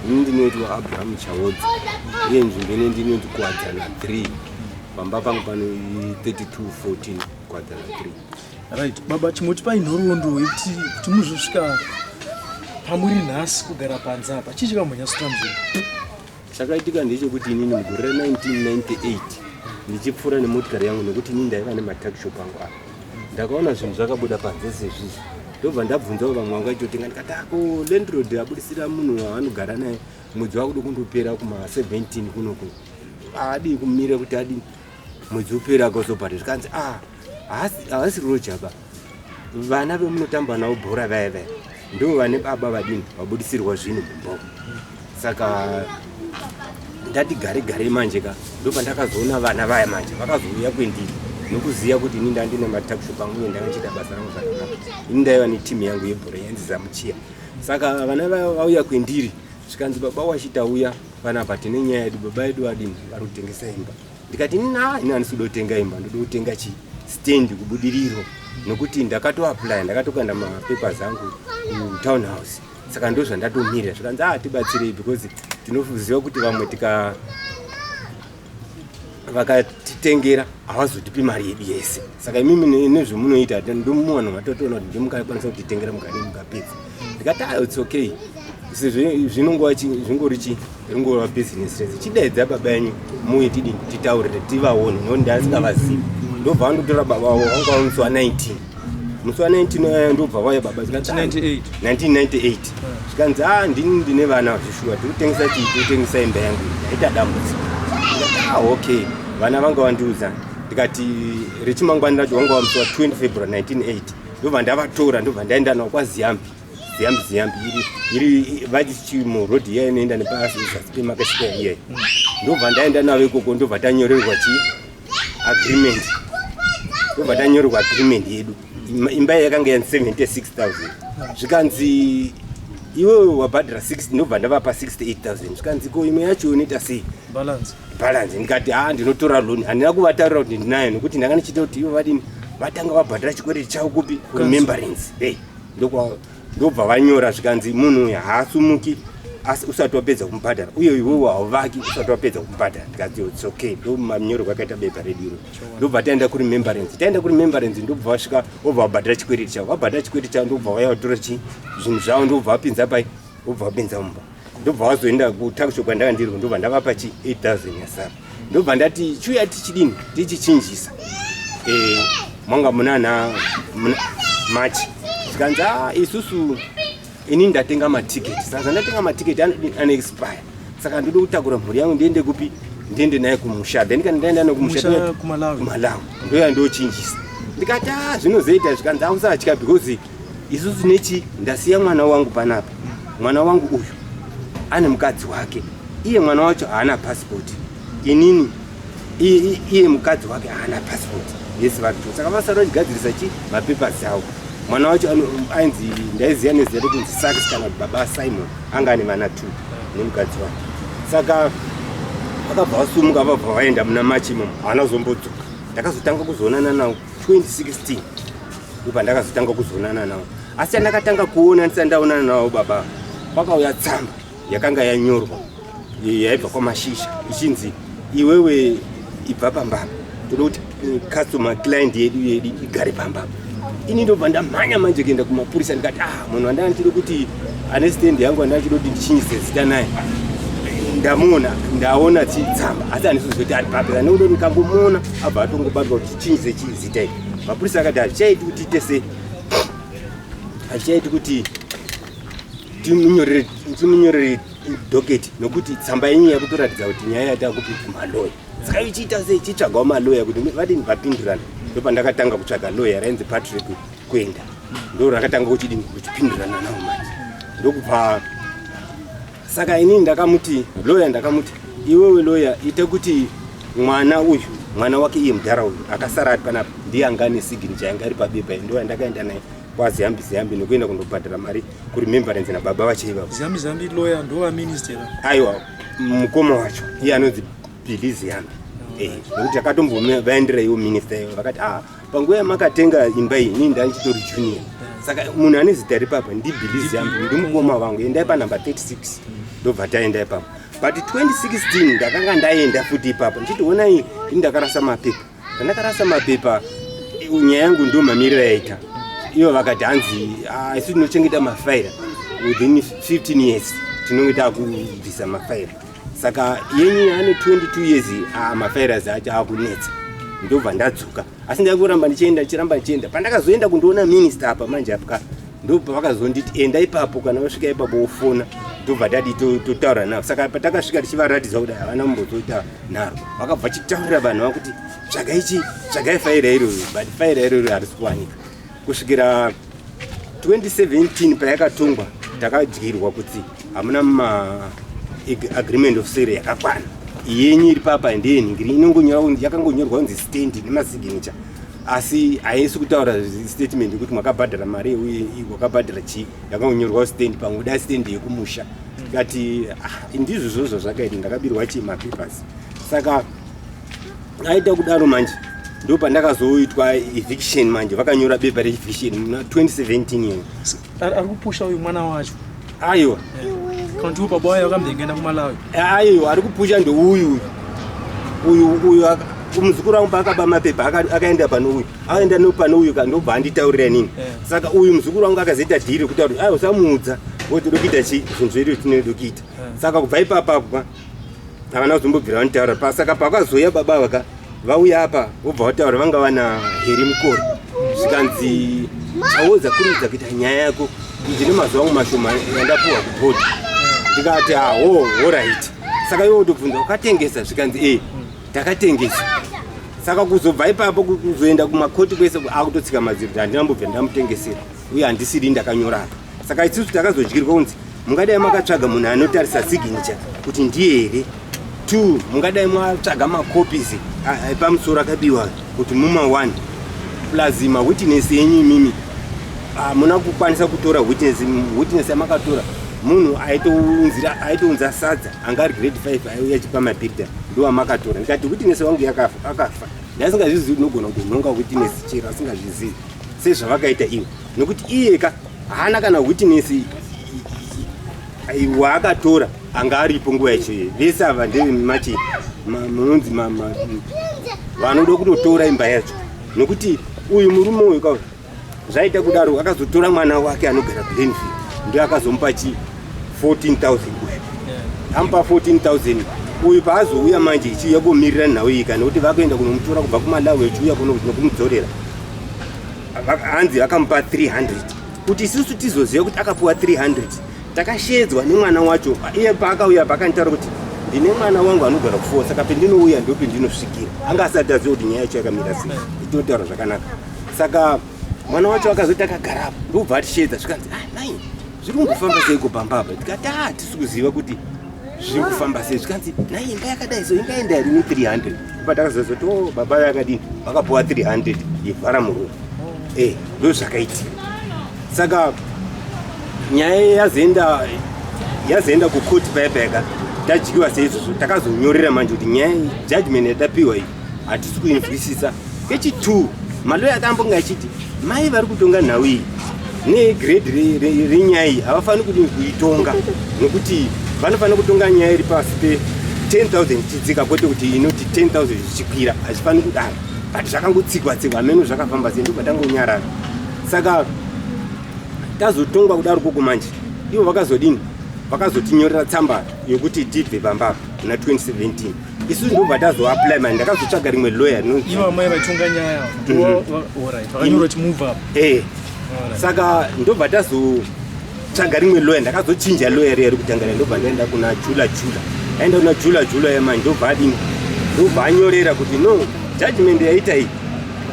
Ini ndinoitwa Abraham Chaodza uye nzvimbo ine ndinoti Kuwadzana 3, pamba pangu pano 3214 Kuwadzana 3. Right, baba, chimbotipai nhoroondo yekuti kuti muzosvika pamuri nhasi kugara panze apa, chii chakambonyatsoita nzvimbo? Chakaitika ndechekuti inini mugore ra1998 ndichipfuura nemotikari yangu, nekuti inini ndaiva nematakishop angu apa, ndakaona zvinhu zvakabuda panze sezvizvi. Ndobva ndabvunzawo vamwe vanga vachitotenga, ndikati ako landlord abudisira munhu waanogara naye, mwedzi wakuda kundopera kuma17 kunoku, haadii kumira kuti adii mwedzi upera akazobhadhara. Zvikanzi, a havasi roja ba, vana vemunotamba navo bhora vaya vaya ndo vane baba vadini vabudisirwa zvinhu mumba. Saka ndati gare gare manje ka, ndopandakazoona vana vaya manje vakazouya kwendiri nokuziva kuti ini ndandine matakishop angu uye ndanga basa rangu zvakanaka. Ini ndaiva netimu yangu yebhora yainzi Zamuchiya. Saka vana vaya vauya kwendiri, zvikanzi, "Baba wachitauya panapa, tine nyaya yedu, baba yedu vadini vari kutengesa imba." Ndikati, "Na ini handisi kuda kutenga imba, ndoda kutenga chi stand kuBudiriro, nokuti ndakatoapply, ndakatokanda mapapers angu kutown house, saka ndo zvandatomira." Zvikanzi, "A tibatsirei, because tinoziva kuti vamwe tika vakatitengera havazotipi mari yedu yese. Saka imimi nezvemunoita ndomuwanhu vatotoona kuti ndimukakwanisa kutitengera mukadii mukapedza." Ndikati, "Ah, it's okay, sezvo zvinongova zvingori chi ringova business rese, chidaidza baba yenyu muuye tidini titaurire tivaone, nokuti ndasingavazivi." Ndobva vandotora baba vavo, vanga va musi wa19, musi wa19 aya ndobva vauya baba. Zvikanzi, "Ah, 1998. 1998." Zvikanzi, "A ndini ndine vana zvishuwa, tiri kutengesa chii, tiri kutengesa imba yangu, ndaita dambudziko." Ndikati, "Ah, okay." Vana vanga vandiudza. Ndikati rechimangwani racho vanga vamusi wa20 February 1980, ndobva ndavatora, ndobva ndaenda navo kwaZiyambi Ziyambi Ziyambi iri iri vachichi murodhi iya inoenda nepazasi pemakasika iyai. Ndobva ndaenda navo ikoko, ndobva tanyorerwa chi agreement, ndobva tanyorerwa agreement yedu. Imba iyi yakanga yani 76,000. Zvikanzi, "Iwewe wabhadhara 60." Ndobva ndavapa 68,000. Zvikanzi, "Ko imwe yacho unoita sei?" Balance. Balance. Ndikati, "Ha, ndinotora loan." Handina kuvataurira kuti ndinayo, nekuti ndanga ndichiita kuti ivo vadini vatanga vabhadhara chikwereti chavo kupi, kuRemembrance. Hey, ndobva vanyora. Zvikanzi, "Munhu uyu haasumuki asi usati wapedza kumubhadhara, uye iwewe hauvaki usati wapedza kumubhadhara." Ndikati, "It's okay." Ndo manyorerwo akaita bepa redu iro. Ndobva taenda kuRemembrance. Taenda kuRemembrance, ndobva vasvika, vobva vabhadhara chikwereti chavo. Vabhadhara chikwereti chavo, ndobva vauya vatora chi zvinhu zvavo, ndobva vapinza pai, vobva vapinza mumba. Ndobva vazoenda kutakishop kwandanga ndiri, ndobva ndavapa chi 8000 yasara. Ndobva ndati, "Chiuya tichidini tichichinjisa." Mwanga munana March. Zvikanzi, "A isusu ini ndatenga matiketi, saka zvandatenga matiketi anoexpire, saka ndoda kutakura mhuri yangu ndiende kupi, ndiende naye kumusha. Then kana ndaenda naye kumusha, Kumusha kuMalawi. kuMalawi, ndoya ndochinjisa." Ndikati, "A zvinozoita." Zvikanzi, "Ausatya, because isusu nechi ndasiya mwana wangu panapa. Mwana wangu uyu ane mukadzi wake, iye mwana wacho haana pasipoti, inini iye mukadzi wake haana pasipoti yese vari two, saka vasara vachigadzirisa chi mapapers avo." Mwana wacho ainzi, ndaiziva nezita rekunzi Saks kana kuti baba Simon, anga ane vana two nemukadzi wake. Saka vakabva vasumuka, vabva vaenda muna March imomo, havana kuzombodzoka. Ndakazotanga kuzoonana navo 2016, ndopandakazotanga kuzoonana navo. Asi chandakatanga kuona ndisati ndaonana navo baba, kwakauya tsamba yakanga yanyorwa yaibva kwaMashisha ichinzi, "Iwewe ibva pambapa, toda kuti customer client yedu igare pambapa." Ini ndobva ndamhanya manje kuenda kumapurisa. Ndikati, "Ah, munhu wandanga ndichida kuti ane stand yangu, wandanga ndichida kuti ndichinjise zita naye, ndamuona, ndaona chitsamba, asi handisi kuziva kuti ari papi. Nekuti ndikangomuona abva atongobatwa kuti chinjise chizita iri." Mapurisa akati, "Hazvichaiti kuti tiite sei, hazvichaiti kuti timunyorere docket, nokuti tsamba yenyu yakutoratidza kuti nyaya yatakupi kumaloya. Saka ichiita sei, chitsvagawo maloya kuti vadini vapindurana." Ndopandakatanga kutsvaga loya rainzi Patrick Kwenda, ndo rakatanga kuchidini kuchipindurana nawo manje. Ndokubva saka inini ndakamuti loya, ndakamuti, "Iwewe loya, ite kuti mwana uyu, mwana wake iye mudhara uyu akasara ari panapa, ndiye anga ane signature yanga ari pabepa." Ndo yandakaenda naye kwaZiyambi Ziyambi nekuenda kundobhadhara mari kuRemembrance nababa vacho ivavo. Ziyambi Ziyambi lawyer ndovaminister? Aiwa, mukoma wacho iye anonzi Billy Ziyambi. Nekuti akatombovaendera iwo minister ivo, vakati, "Ah, panguva yamakatenga imba iyi, inini ndandichitori junior, saka munhu ane zita ripapa ndiBilly Ziyambi, ndimukoma vangu. Endai panhamba 36." Ndobva taenda ipapo, but 2016 ndakanga ndaenda futi ipapo ndichiti, "Onai, ini ndakarasa mapepa. Pandakarasa mapepa, nyaya yangu ndo mamiriro yaita." Ivo vakati hanzi, "Ah, isu tinochengeta mafaira within 15 years, tinonge takubvisa mafaira. Saka yenyu ane 22 years, ah, mafaira acho akunetsa." Ndobva ndadzoka, asi ndakuramba ndichienda, ndichiramba ndichienda. Pandakazoenda kundoona minista apa manje apa, ndobva vakazonditi, "Enda ipapo, kana wasvika ipapo wofona." Ndobva tadi totaura navo. Saka patakasvika tichivaratidza kuti havana kumbozoita nharo, vakabva vachitaurira vanhu vakuti, "Tsvagai chi, tsvagai faira iroro." But faira iroro harisi kuwanika kusvikira 2017 payakatongwa. Takadyirwa kuti hamuna ma agreement of sale yakakwana. Yenyu iri papa ndeyenhingiri, inongonyorwa, yakangonyorwa kunzi stand nemasignature, asi haisi kutaura statement yekuti mwakabhadhara mari uye wakabhadhara chii. Yakangonyorwa stand, pamwe kuda stand yekumusha. Tikati, "Ah, ndizvo zvozvo zvakaita, ndakabirwa chii, mapapers." Saka aita kudaro manje, ndo pandakazoitwa eviction manje. Vakanyora bepa reeviction muna 2017 iyo. Ari kupusha uyu mwana wacho? Aiwa. Kana kuti baba wayo vakamboenda kuMalawi? Aiwa, ari kupusha ndouyu, uyu uyu muzukuru wangu. Paakaba mapepa akaenda pano uyu, akaenda nepano uyu, ndobva anditaurira inini. Saka uyu muzukuru wangu akazoita dhiri rekuti kuti, "Aiwa, usamuudza kuti toda kuita chi, zvinhu zvedu tinoda kuita." Saka kubva ipapapo havana kuzombobvira vanitaura. Saka pakazouya baba vaka vauya apa, vobva vataura, vanga vana heri mukore, zvikanzi, "Chawoza kurudza kuita nyaya yako, ndine mazuva angu mashoma yandapuwa kubhodhi." Ndikati, "Aho, alright." Saka iwe utobvunza, "Wakatengesa?" Zvikanzi, "E, takatengesa." Saka kuzobva ipapo kuzoenda kumakoti kwese, akutotsika madziro kuti handinambobva ndamutengesera uye handisiri ndakanyora apa. Saka isusu takazodyirwa kunzi mungadai makatsvaga munhu anotarisa signature kuti ndiye here. Two, mungadai mwatsvaga macopies epamusoro akabiwa kuti muma 1 plus mawitness enyu. Imimi hamuna kukwanisa kutora witness. Witness yamakatora munhu aitounza sadza, anga ari grade 5, aiuya achipa mabhidha, ndo amakatora. Ndikati, "Witness wangu akafa, ndasingazvizivi. Unogona kunhonga witness chero asingazvizivi sezvavakaita ivo, nekuti iyeka haana kana witness waakatora anga aripo nguva yacho. Vese ava ndevemachi munonzi vanoda kutotora imba yacho, nekuti uyu murume uyu ka zvaita kudaro akazotora mwana wake anogara Glenview, ndio akazomupa chi 14,000 uyu. Amupa 14,000 uyu, paazouya manje ichiuya komirira nhau iyi, kana kuti vakuenda kunomutora kubva kuMalawi echiuya kuno nokumudzorera, hanzi akamupa 300. Kuti isusu tizoziva kuti akapuwa 300, takashedzwa nemwana wacho. Iye paakauya paakanditaura kuti, "Ndine mwana wangu anogara kufo, saka pendinouya ndopendinosvikira." Anga asati aziva kuti nyaya yacho yakamira sei, itotaura zvakanaka. Saka mwana wacho akazoti akagarapo, ndobva atishedza, zvikanzi, "Ah, nai, zviri kumbofamba seiko pambapa?" Tikati, "A, tisi kuziva kuti zviri kufamba sei." Zvikanzi, "Nai, imba yakadai so ingaenda here ne300?" Patakazozoti, "O, baba yakadini, vakapuwa 300 yevhara muromo." E, ndo zvakaitika. Saka nyaya yazoenda kukoti paya payaka tadyiwa seizvozvo. Takazonyorera manje kuti nyaya judgment yatapiwa iyi hatisi kuinzwisisa. Kechi2, maloya akambonge achiti mai vari kutonga nhau iyi negrade renyaya iyi havafaniri kuti kuitonga, nekuti vanofanira kutonga nyaya iri pasi pe10 000 chidzika, kwete kuti inoti 10 000 zvichikwira. Hazvifaniri kudaro, but zvakangotsikwa tsikwa, hameno zvakafamba sei, ndobva tangonyarara. Saka tazotongwa kudaro koko manje, ivo vakazodini? Vakazotinyorera tsamba yokuti tibve pambapa muna 2017. Isusu ndobva tazoapply mani, ndakazotsvaga rimwe lawyer rinonzi Ivo amai vaitonga nyaya alright, vakanyorwa chimove up. Eh. Saka ndobva tazotsvaga rimwe lawyer. Ndakazochinja lawyer riya rikutanga, ndobva ndaenda kuna Jula Jula. Aenda kuna Jula Jula yamani, ndobva adini? Ndobva anyorera kuti, "No, judgment yaita iyi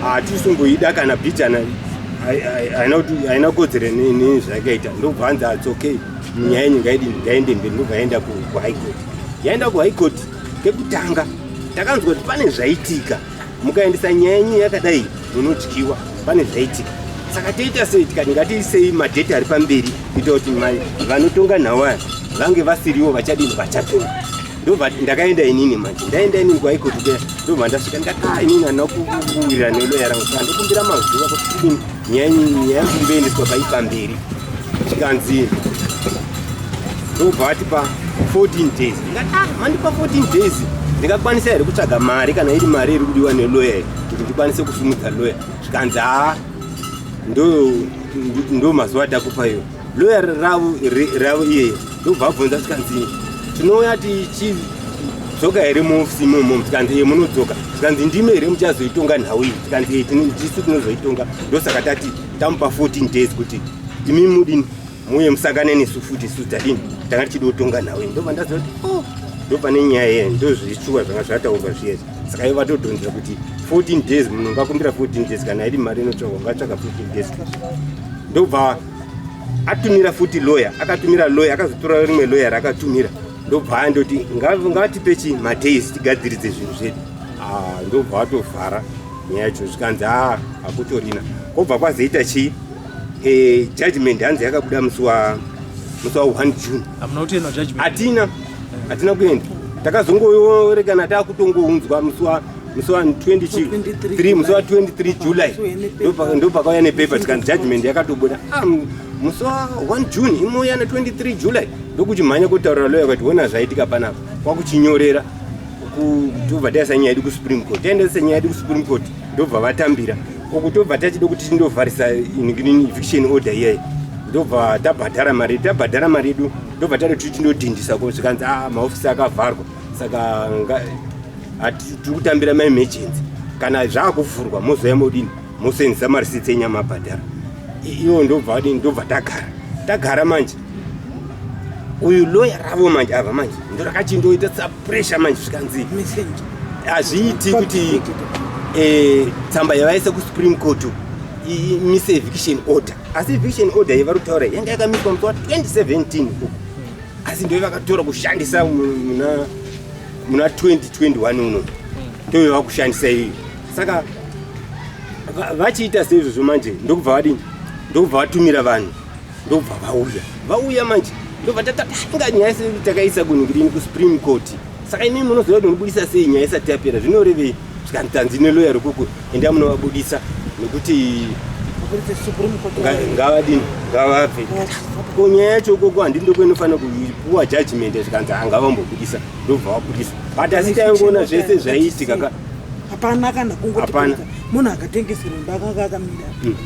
hatisumboida kana bhijana, haina kodzero nezvakaita." Ndobva anzi, "Its okay, nyaya yenyu ngaidini, ngaende mberi." Ndobva yaenda kuhigh court. Yaenda kuhigh court kekutanga, takanzwa kuti pane zvaitika, mukaendesa nyaya yenyu yakadai munodyiwa, pane zvaitika. Saka toita sei? Tikati, "Ngatiisei madheti ari pamberi kuita kuti vanotonga nhau aya vange vasiriwo vachadini, vachatonga." Ndobva ndakaenda inini manje, ndaenda inini kuhigh court kuya, ndobva ndasvika, ndikati, "Ah, inini handina kuwirirana neloya rangu, saka ndokumbira mazuva kuti tidini, nyaya yangu imboendeswa pai pamberi." Zvikanzi, ndobva vatipa 14 days. Ndikati ah, mandipa 14 days ndingakwanisa here kutsvaga mari kana iri mari iri kudiwa neloya kuti ndikwanise kusumudza loya? Zvikanzi haa, ndo mazuva atakupa iwo. Loya ravo iyeye ndobva abvunza, zvikanzi tinouya tichidzoka here muofisi imomo? Zvikanzi iye munodzoka. Zvikanzi ndime here muchazoitonga nhau iyi? Zvikanzi iye tisu tinozoitonga, ndosaka tati tamupa 14 days kuti imi mudini, muye musangane nesu futi, isu tadini, tanga tichida kutonga nhau iyi. Ndobva ndaziva kuti oh, ndopane nyaya iye, ndozvichuwa zvanga zvataurwa zviye. Saka ivo vatodhonzera kuti 14 days, munhu ungakumbira 14 days, kana iri mari inotsvagwa ungatsvaga 14 days. Ndobva atumira futi lawyer, akatumira lawyer, akazotora rimwe lawyer rakatumira, ndobva andoti ngavatipe chi madays tigadziridze zvinhu zvedu. Ah, ndobva atovhara nyaya yacho, zvikanzi a hakutorina. Kwobva kwazoita chii, judgment hanzi yakabuda musi wa 1 June. Hamuna kutoenda judgment? Hatina kuenda, takazongorekana taakutongounzwa musi wa 23, musi wa 23 July ndopakauya nepepa, tikanzi judgment yakatobuda. Ah, musi wa 1 June imouya na23 July. Ndokuchimhanya kutaurira lawyer kuti ona zvaitika panapa, kwakuchinyorera, tobva taisa nyaya yedu kuSupreme Court. Taendesa nyaya yedu kuSupreme Court, ndobva vatambira uku, tobva tachida kuti tindovharisa eviction order iyayi, ndobva tabhadhara mari, tabhadhara mari yedu, ndobva tati tichindodhindisa ko, zvikanzi a maofisi akavharwa, saka tiri kutambira maemergency, kana zvaakuvhurwa mozoya modini, mosenzesa marisitsi enyu amabhadhara iwo. Ndobva vadini, ndobva tagara, tagara manje. Uyu lawyer ravo manje, ava manje ndorakachindoita sapressure manje, zvikanzi hazviiti kuti tsamba yavaisa kuSupreme Court imise eviction order, asi eviction order yevari kutaura yanga yakamiswa musi wa2017 uku, asi ndo vakatora kushandisa muna 2021 uno, ndo vakushandisa iyo. Saka vachiita seizvozvo manje, ndokubva vadini, ndokubva vatumira vanhu, ndobva vauya, vauya manje, ndobva tatanga nyaya takaisa kunhingirini kuSupreme Court. Saka imi munoziva kuti munobudisa sei nyaya isati yapera, zvinorevei? Zvikanzi neloya rekuku, enda munovabudisa nekuti ngavadini, ngavabve. Ko nyaya yacho ukoko handii, ndokuinofanira kupuwa judgment. Zvikanzi angavambobudisa, ndobva vabudisa, but asi taingoona zvese zvaiitika ka. Hapana kana kungoti munhu akatengeserwa imba akanga akamira,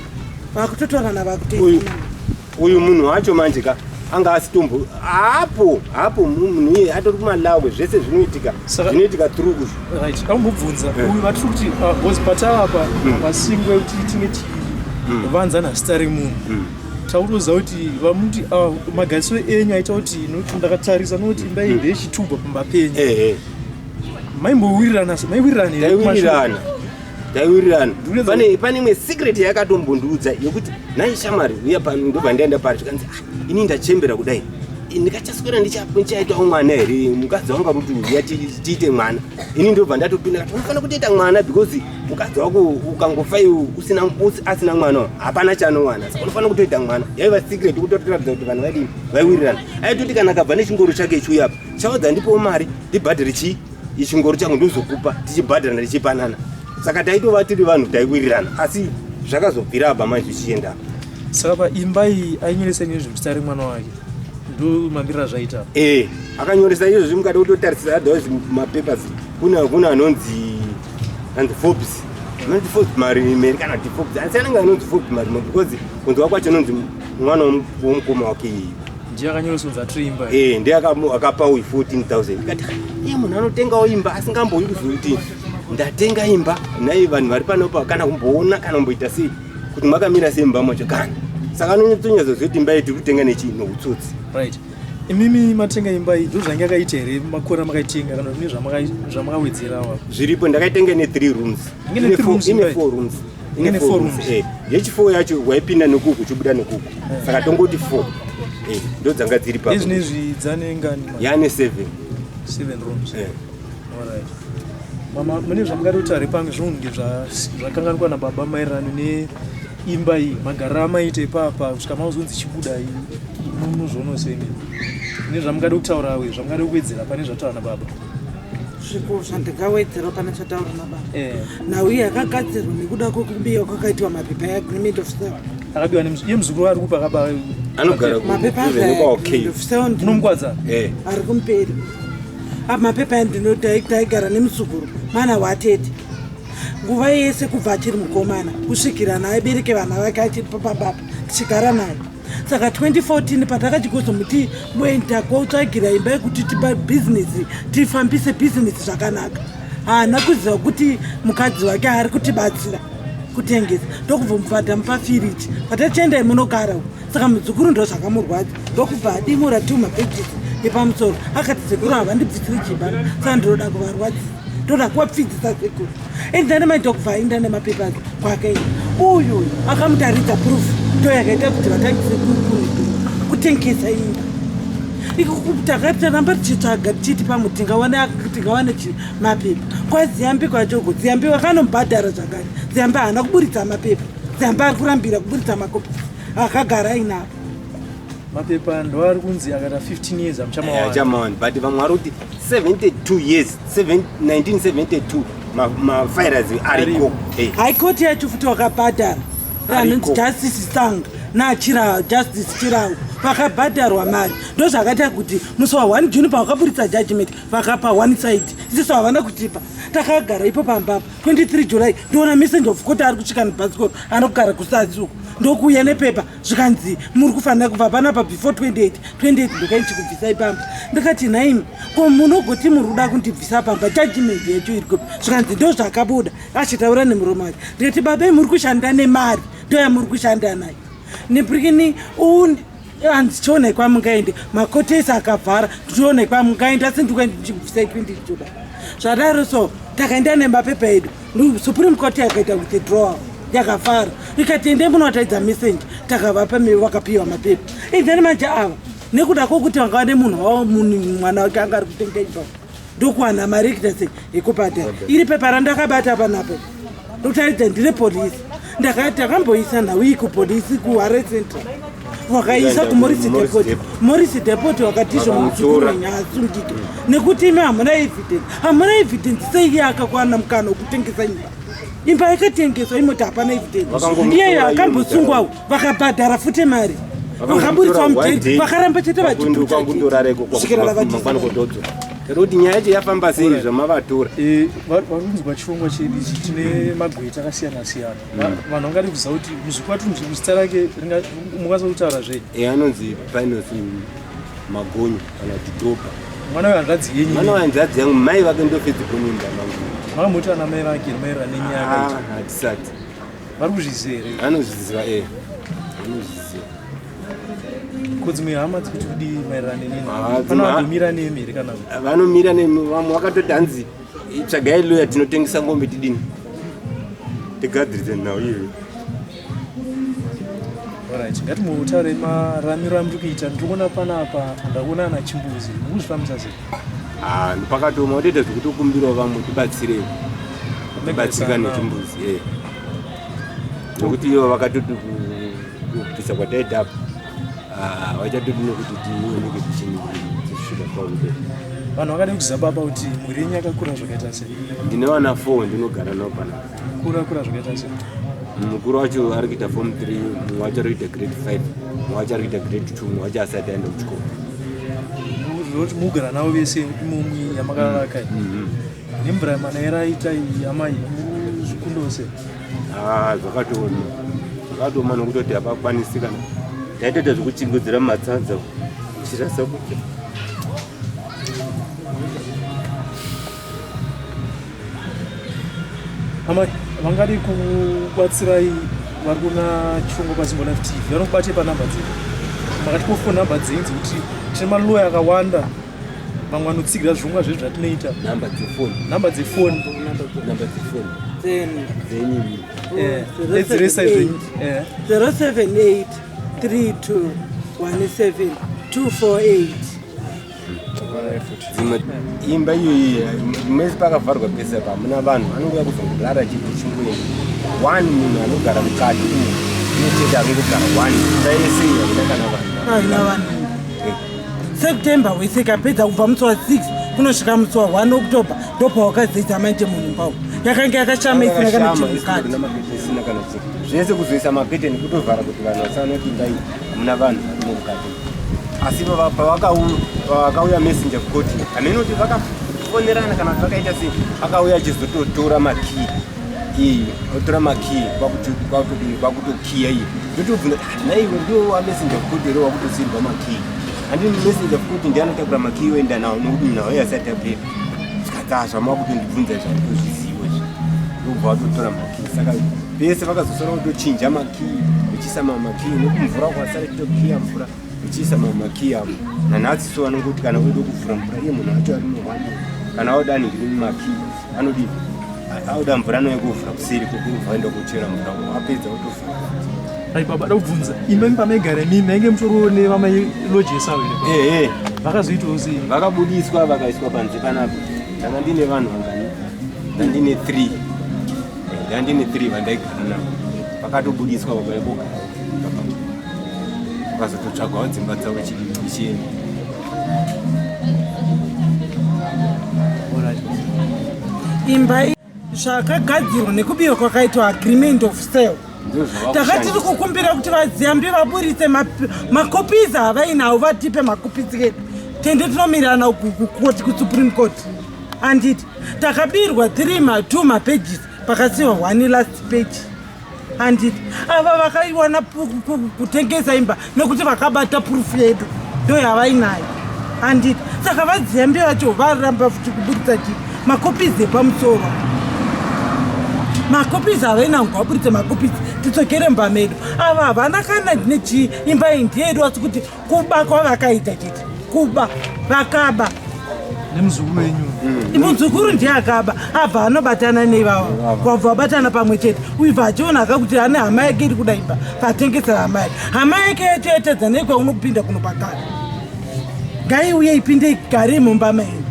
vakutotorana, vakutengesana. Uyu munhu wacho manje ka anga asitombo hapo hapo, munhu iye atori kuMalawi, zvese zvinoitika zvinoitika through uyu. Right, ambobvunza uyu vatiri kuti because patavapa pasingwe kuti tinge tichivanza zita remunhu, tautoziva kuti vamuti magarisiro enyu aita kuti nokuti ndakatarisa nokuti imba iyi ndeyechitubva pamba penyu. Maimbowirirana, maiwirirana here kumashure? Taiwirirana, taiwirirana. Pane imwe secret yakatombondiudza yekuti nhai shamwari, uya pano, ndobva ndaenda pari, zvikanzi ah, ini ndachembera kudai, ndikachaswera ndichaitawo mwana here? Mukadzi wangu akuti uya tiite mwana, ini ndobva ndatopinda kati unofanira kutoita mwana because mukadzi wako ukangofa iwe asina mwana hapana chaanowana, saka unofanira kutoita mwana. Yaiva secret kutoratidza kuti vanhu vaidini, vaiwirirana. Aitoti kana akabva nechingoro chake ichiuya apa, chaudza ndipowo mari ndibhadhare chii, ichingoro changu ndozokupa, tichibhadharana, tichipanana. Saka taitova tiri vanhu taiwirirana, asi zvakazobvira apa manje zvichienda apa. Saka paimba iyi ainyoresa nezvemuzita remwana wake, ndo mamiriro azvaita? Eh, akanyoresa izvozvi, mukada kutotarisisa otherwise mapapers, kuna anonzi anzi Forbes, anonzi Forbes Marimeri kana kuti Forbes, asi anenge anonzi Forbes Marimo because kunzwa kwacho anonzi mwana womukoma wake iyeyu. Ndiye akanyoresa kunzi atire imba? Eh, ndiye akapa uyu 14,000. Ndikati iye munhu anotengawo imba asingambouyi kuzoti ndatenga imba, nai vanhu vari panopa kana kumboona kana kumboita sei kuti makamira sei mumba macho kana. Saka anonyatsoziva kuti imba iyi tiri kutenga nechii, noutsotsi. Right, imimi matenga imba iyi, ndo zvange yakaita here makore amakaitenga kana zvine zvamakawedzerawo? Zviripo, ndakaitenga ine 3 rooms. Ine three rooms ine imba iyi? 4 rooms. Ine four rooms. Eh, yechi4 yacho waipinda nekuku uchibuda nekuku, saka tongoti 4, eh, ndo dzanga dziri papo. Izvinezvi dzane ngani? Yane 7. Seven rooms? Eh. Alright. Mama, mune zvamungada kutaura pamwe zvinonge zvakanganikwa nababa maererano neimba iyi, magariro amaita ipapa kusvika mauzonzi chibuda, munozviona sei? Mune zvamungada kutaurawe, zvamungada kuwedzera pane zvataura nababa? Zviko zvandingawedzera pane zvataura nababa? Nhau iyi yakagadzirwa nekuda kwekubiwa kwakaitwa mapepa eagreement of sale. Akabiwa iye muzukuru ari kupa akaba. Anogara Mapepa kuvenekwa. Munomukwadza? Eh. Ari kumberi. Apa mapepa aya ndinotaigara nemuzukuru mwana watete nguva yese kubva achiri mukomana kusvikira naye bereke vana vake achiri pababa tichigara naye. Saka 2014 patakachikozomuti muenda kotsvagira imba yekuti tipa bhizinesi, tifambise bhizinesi zvakanaka, haana kuziva kuti mukadzi wake ari kutibatsira kutengesa, ndokubva mubva tamupa firiji patachiendai munogara uko. Saka muzukuru ndo zvakamurwadza, ndokubva adimura 2 mapages epamusoro, akati sekuru havandibvisiri chimba, saka ndinoda kuvarwadzisa, ndoda kuvapfidzisa sekuru. And then mai ndokubva aenda nemapapers kwakaenda uyu akamutaridza proof, ndo yakaita kuti vatangise kutengesa imba. Taramba tichitsvaga tichiti pamwe tingawane mapepa kwaZiyambi kwachoko. Ziyambi vakanomubhadhara zvakare, Ziyambi haana kuburitsa mapepa, Ziyambi ari kurambira kuburitsa makopi akagara ainapo. Mapepa ndo ari kunzi akata 15 years amuchamawana. Achamawana, but vamwe vari kuti 72 years, 1972 mafiles ariko. High Court yacho futi wakabhadhara ranonzi Ariko. Justice Sang nachira Justice Chirau, vakabhadharwa mari. Ndo zvakaita kuti musi wa1 June pavakaburitsa judgment vakapa one side, isisu havana kutipa. Takagara ipo pambapa. 23 July ndoona messenger of court ari kusvika nebhasikoro, anogara kusasi uko, ndokuuya nepepa, zvikanzi muri kufanira kubva panapa before 28. 28 ndokaichikubvisai pamba. Ndikati nhaimi, ko munogoti muri kuda kundibvisa pamba, judgment yacho iri kupi? Zvikanzi ndo zvakabuda, achitaura nemuromo wake. Ndikati babai, muri kushanda nemari, ndoyamuri kushanda nayo nepurikini. Handichiona kwamungaende, makoti ese akavhara, ndichiona kwamungaende, asi ndikuendibvisai 20 July. Zvadaro so takaenda nemapepa edu. Supreme Court yakaita withdrawal, yakafara, ikati ende munotaidza messenger. Takavapa, vakapiwa mapepa. And then manje ava nekuda kwokuti vangava nemunhu wavo, munhu mwana wake anga ari kutenga imba, ndokuwana mari yekuita sei, yekubhadhara. Iri pepa randakabata panapa ndotaridza, ndine polisi. Takamboisa nhau iyi kupolisi kuHarare Central, vakaisa kuMorris Depot. Morris Depot vakatizvo muzukuru wenyu haasungike nekuti imi hamuna evidence. Hamuna evidence sei? Iye akakwana mukana wekutengesa imba, imba yakatengeswa, imoti hapana evidence. Vakangomutora. Iyeyo Iyo akambosungwawo, vakabhadhara futi mari, vakaburitswa mujeri, vakaramba chete vachiputa Kwangundorareko kusvikira mangwana vavati kotodzo kuti nyaya yacho yafamba sei zvamavatora. Vari kunzwa chirongwa chedu ichi, tine magweta akasiyana siyana. Vanhu vangadi kuziva kuti muzukuru wati muzukuru zita rake mukwanisa kutaura zvei? Anonzi Pinos Magonyo kana kuti Dopa. Mwana wehanzvadzi yenyu? Mwana wehanzvadzi yangu, mai vake ndofedzi kunyumba mangu. Makamuti ana mai vake maererano nenyaya yakaita? Ah, hatisati. Vari kuzviziva here? Anozviziva, anozviziva. Ko dzimwe hama dzikuti kudii maererano nenini? Ah, Pane vambomira nemi here kana kuti? Vanomira nemi, vamwe vakatoti hanzi tsvagai loya, tinotengesa ngombe, tidini, tigadzirise nhau iyoyo. Alright, ngatimutaure maramiro amuri kuita. Ndiri kuona panapa, ndakuona ana chimbuzi, mukuzvifambisa sei? Ah, pakatooma, utoita zvekutokumbirawo vamwe tibatsirei, tibatsirika nechimbuzi, nekuti ivo vakatoti kubvisa kwataita apa, ah, vachatoti nekuti tioneke tichisvika paude. Vanhu vakada kuziva baba kuti mhuri yenyu yakakura zvakaita sei? Ndine vana 4, ndinogara navo panapa. Kura kura zvakaita sei? Mukuru wacho ari kuita form 3, mumwe wacho ari kuita grade 5, mumwe wacho ari kuita grade 2, mumwe wacho asati aenda kuchikoro. Zvinoti mugara navo vese imomi yamakavaka iyi? Nemvura manayiro aita iyi, amai, zvikundawo sei? Ah, zvakatooma, zvakatooma, nokutoti hapakwanisi kana taitoita zvekuchingudzira mumatsanza tichirasa kudya. Amai, vangadi kubatsirai vari kuna chirongwa paZimbo Live TV vanokubate panhamba dzedu. Makatipo phone number dzenyu dzekuti tine maloya akawanda, vamwe vanotsigira zvirongwa zvedu zvatinoita. Namba dzefoni? Namba dzefoni. Namba dzefoni. Then dzenyu? Edziresa zvenyu. 078 32 17 248. Dzimwe imba iyoyi mese pakavharwa pese apa, hamuna vanhu, anongouya kuzongorara chete, chingoenda. One munhu anogara mukati umo inochete, akungogara one. Imba yese iyi haina kana vanhu. Haina vanhu. September wese ikapedza, kubva musi wa6. Kunosvika musi wa 1 October ndopawakazoita manje munhu mbawo yakanga yakashama isina kana chinhu mukati. Isina kana chinhu. Zvese kuzoisa maketeni kutovhara kuti vanhu vasaona kuti imba iyi hamuna vanhu varimo mukati. Asi pavakauya messenger kukoti hameno kuti vakafonerana kana kuti vakaita sei, akauya achizototora makii iyi, otora makii kwakutokiya iyi. Ndotobvunza ah, naiwe ndiwo wamessenger kukoti here wakutosiirwa makii? Handini messenger kukoti ndiye anotakura makii oenda nawo nokuti munhu auya asati apera. Zvikanzi ah, zvamakutondiibvunza izvi handitozvizivo izvi. Ndobva watotora makii. Saka pese vakazosara kutochinja makii vachiisa mamakii nokumvura kwasara chitokiya mvura vachiisa mamakii avo. Nanhasi so vanongoti kana uda kuvhura mvura iye munhu wacho ari muhwani kana auda anenge makii anodii auda mvura anouya kovhura kuseri kokubva aenda kochera mvura apedza otovhura. Ai baba, da kubvunza imba imi pamaigara imimi mainge mutoriwo nevamailojesa here? Ehe. Vakazoitawo sei? Vakabudiswa vakaiswa panze panapa. Ndanga ndine vanhu vangani? Ndandine 3. Ndandine 3 vandaigara navo. Vakatobudiswa vakauya kogara. Vakazototsvagawo dzimba dzavo chienda. Imba zvakagadzirwa nekubiwa kwakaitwa agreement of sale. Takati tiri kukumbira kuti vadziyambi vaburitse makopizi avainawo vatipe makopizi edu tende tinomirana kukoti kusupreme court. Handiti takabirwa 3 ma 2 mapages pakasiwa 1 last page. Handiti ava vakaiwana kutengesa imba nekuti vakabata proof yedu ndo yavainayo. Handiti saka vadziyambi vacho varamba futi kuburitsa chii makopizi epamusoro, makopizi avainawo ngavaburitse makopizi tidzokere mumba medu. Ava havana kana nechii, imba iyi ndiyedu, asi kuti kuba kwavakaita chete, kuba vakaba. Nemuzukuru wenyu? Muzukuru ndiye akaba, abva anobatana neivavo, wabva wabatana pamwe chete. Uyu bva achiona akakuti ane hama yake iri kuda imba, patengesera hama yake. Hama yake yacho yatadza nei kwaunopinda kunopakana? Ngaiuye ipinde igare mumba menyu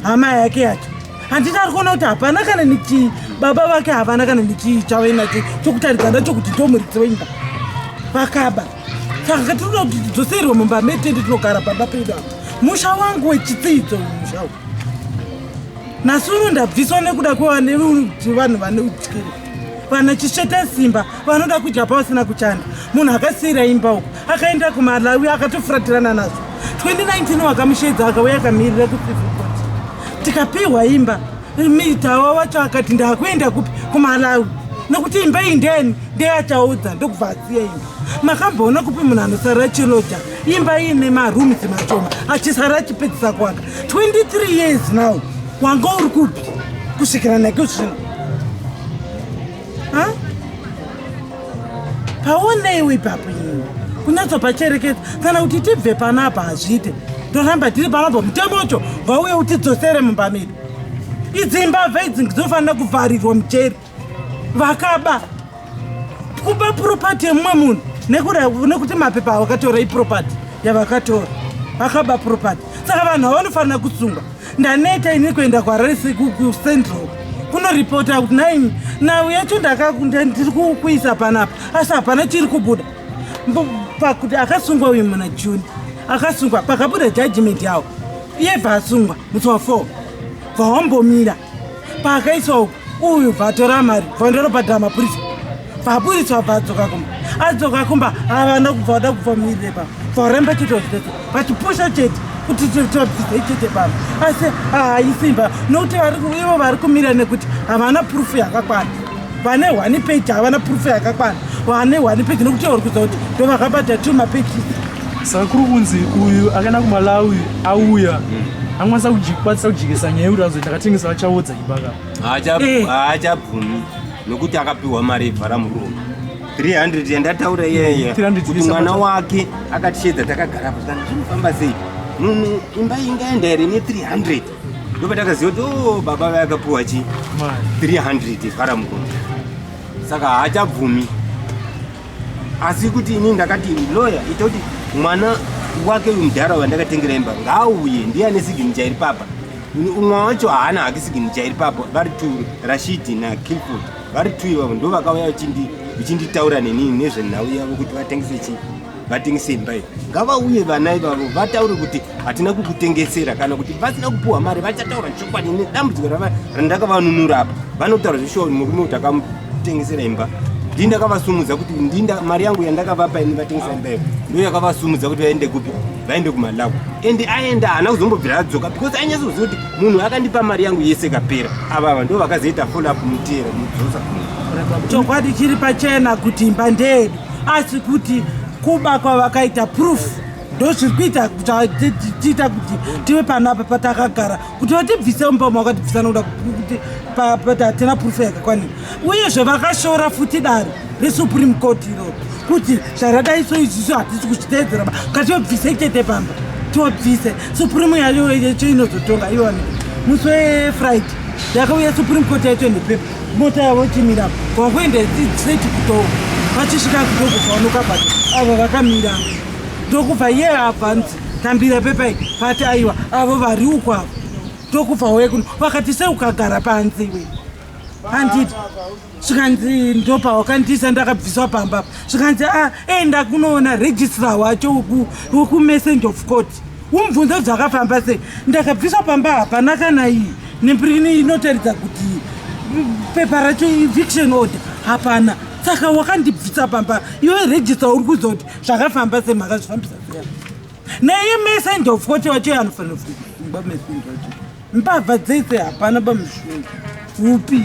hama yake yacho. Handiti ari kuona kuti hapana kana nechii, baba vake havana kana nechii chavainacho chokutaridza nacho kuti ndomuridzi weimba. Vakaba, saka tinoda kuti tidzoserwe mumba medu tende tinogara pamba pedu apa. Musha wangu wechitsidzo uyu musha uyu nhasi uno ndabviswa nekuda kwevanhu vane utyiri, vana chisveta simba vanoda kudya pavasina kuchanda. Munhu akasiyira imba uko akaenda kuMalawi akatofuratirana nazvo. 2019 wakamushedza akauya akamirira kucivil court, tikapiwa imba. Mitawa wacho akati ndakuenda kupi? KuMalawi, nokuti imba iyi ndeni ndeyachaudza. Ndokubva asiya imba. Makamboona kupi munhu anosara achiloja imba iine marooms mashoma achisara achipedzisa kuaka? 23 years now, wanga uri kupi kusvikira nake zvino? Ha? Paoneiwo ipapo ini kunyatsopacherekedza kana kuti tibve panapa hazviite, toramba tiri panapa. Mutemo wacho ngauye utidzosere mumba medu. Idzi mbavha idzi dzinofanira kuvharirwa mujeri. Vakaba, kuba property yemumwe munhu nekuti mapepa avakatora iproperty yavakatora, vakaba property, saka vanhu havanofanira kusungwa. Ndaneta ini kuenda kuHarare kuCentral kunoripota kuti nai nhau yacho ndiri kuisa panapa, asi hapana chiri kubuda. Pakuti akasungwa uyu muna June, akasungwa pakabuda judgment yawo, iye bva asungwa musi wa4, bva wambomira. Paakaiswa uku uyu bvatora mari, bvandorobhadhara mapurisa, bvaburitswa, bva adzoka kumba. Adzoka kumba havana kubva vada kubva mirire pa bvaramba chete vachitete vachipusha chete kuti tibvisei chete pano, asi haisimba nokuti ivo vari kumira nekuti havana proof yakakwana. Vane one page, havana proof yakakwana. Vane one page nekuti vari kuziva kuti ndo vakabata two mapages. Saka kuri kunzi uyu akaenda kuMalawi auya angakwanisa kukwanisa kujikisa nyaya yekuti azoti ndakatengesa vachaodza imba ka? Haachabvumi nokuti akapiwa mari yevhara muromo 300 yandataura iyeye. 300. Kuti mwana wake akatishedza takagara apo, tikati zvinofamba sei, munhu imba ingaenda here ne300? Ndopatakaziva kuti o baba vayakapiwa chi mari 300 vhara muromo, saka haachabvumi. Asi kuti ini ndakati lawyer ita kuti mwana wake uyu mudhara wandakatengera imba ngaauye, ndiye ane signature iri papa. Umwe wacho haana hake signature iri papo. Vari two, Rashidi naKilford, vari two ivavo ndo vakauya vachinditaura nenini nezvenhau yavo kuti vatengese chii. vatengese imba iyi. Ngavauye vana ivavo vataure kuti hatina kukutengesera, kana kuti vasina kupuwa mari vachataura chokwadi nedambudziko randakavanunura apa. Vanotaura zveshuwa kuti murume kuti akamutengesera imba ndii ndakavasumudza kuti ndinda mari yangu yandakavapa ini vatengesa imba iyo ndo yakavasumudza kuti vaende kupi, vaende kuMalawi. And aenda haana kuzombobvira adzoka because ainyatsoziva kuti munhu akandipa mari yangu yese kapera. Avava ndo vakazoita follow up mutera mudzosa. Chokwadi chiri pachena kuti imba ndeyedu, asi kuti kuba kwavakaita proof ndo zviri kuita tiita kuti tive panapa patakagara, kuti vatibvise mumba makatibvisa nokuda kuti hatina proof yakakwanira. Uyezve vakashora futi dare reSupreme Court iroro kuti zvaradai so izvizvo hatisi kuzviteedzera ba, ngativabvise chete pamba, tivabvise. Supreme yacho yacho inozotonga iwani musi weFriday yakauya Supreme Court yacho nepepa, mota yavo ichimira kwakuenda straight kuTogo. Vachisvika kuTogo kwavanokabata avo vakamira, ndokubva iye abvanzi tambira pepa iyi, pati aiwa, avo vari uko avo. Ndokubva uye kuno vakati sei ukagara panze iwe, handiti? Zvikanzi ndopawakandisa ndakabviswa pamba. Zvikanzi a enda kunoona registrar wacho wekuMessenger of Court umubvunze kuti zvakafamba sei, ndakabviswa pamba, hapana kana iyi nempirini inotaridza kuti pepa racho eviction order hapana. Saka wakandibvisa pamba iwe registrar uri kuzoti zvakafamba sei, makazvifambisa sei? Naiye Messenger of Court wacho anofanira kusungwa, messenger wacho. Mbavha dzese hapana pamushungu upi.